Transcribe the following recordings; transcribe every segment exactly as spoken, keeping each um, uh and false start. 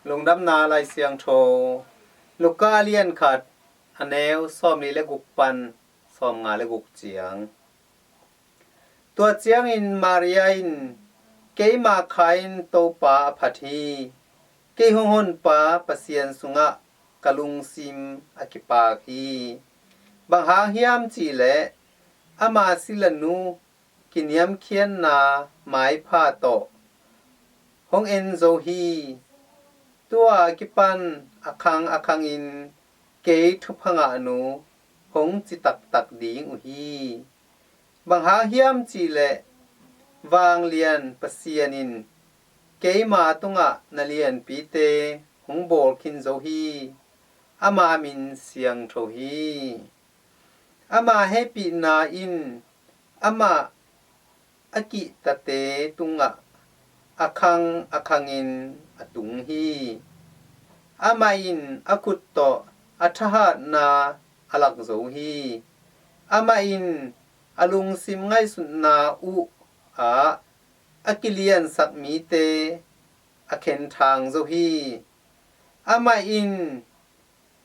Lungdamna Lai Siangtho, Luka lian khat, a neu sawmli le guk pan sawmnga le guk ciang. Tua ciangin Maria in, "Keima kha in Topa a phat hi. Kei hong honpa Pasian sungah ka lungsim a kipak hi. Bang hang hiam cihleh ama silanu kiniamkhiatna maipha tawh hong en zo hi. Tua kipan a khang a khangin kei thupha ngahnu hong ci taktak ding uh hi. Bang hang hiam cihleh vanglian Pasian in keima tungah na lianpite hong bawl khin zo hi. Ama min siangtho hi. Ama hehpihna in amah a kihtate tungah a khang a khangin a tung hi. Amah in a khut tawh a thahatna a lak zo hi. Amah in a lungsim ngaihsutna uh ah a kiliansak mite a khenthang zo hi. Amah in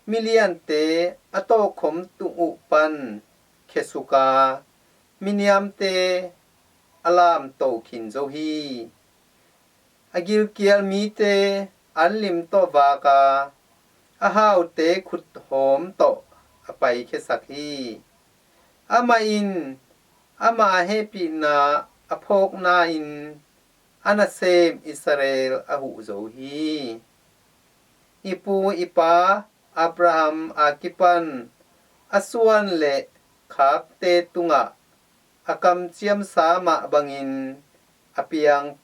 miliante a tawhkhom tung uh pan khesuk a, miniamte a lamto khin zo hi. A gilkial mite anlim tawh vak a, a haute khuthawm tawh a paikhiasak hi. Amah in ama hehpihna a phawkna-in a nasem Israel a huh zo hi. I pu i pa Abraham a kipan a suan le khakte tungah a kamciamsa mah bangin a piang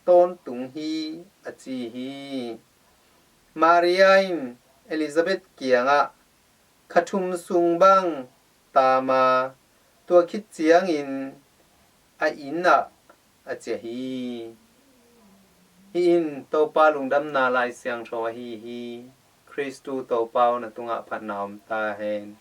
tawntung hi," a ci hi. Maria in Elizabeth kiangah kha thum sung bang taam a, tua khit ciangin a inn ah a ciah hi. Hih in Topa Lungdamna Lai Siangtho ahi hi. Khristu Topa aw, na tungah phatna om ta hen.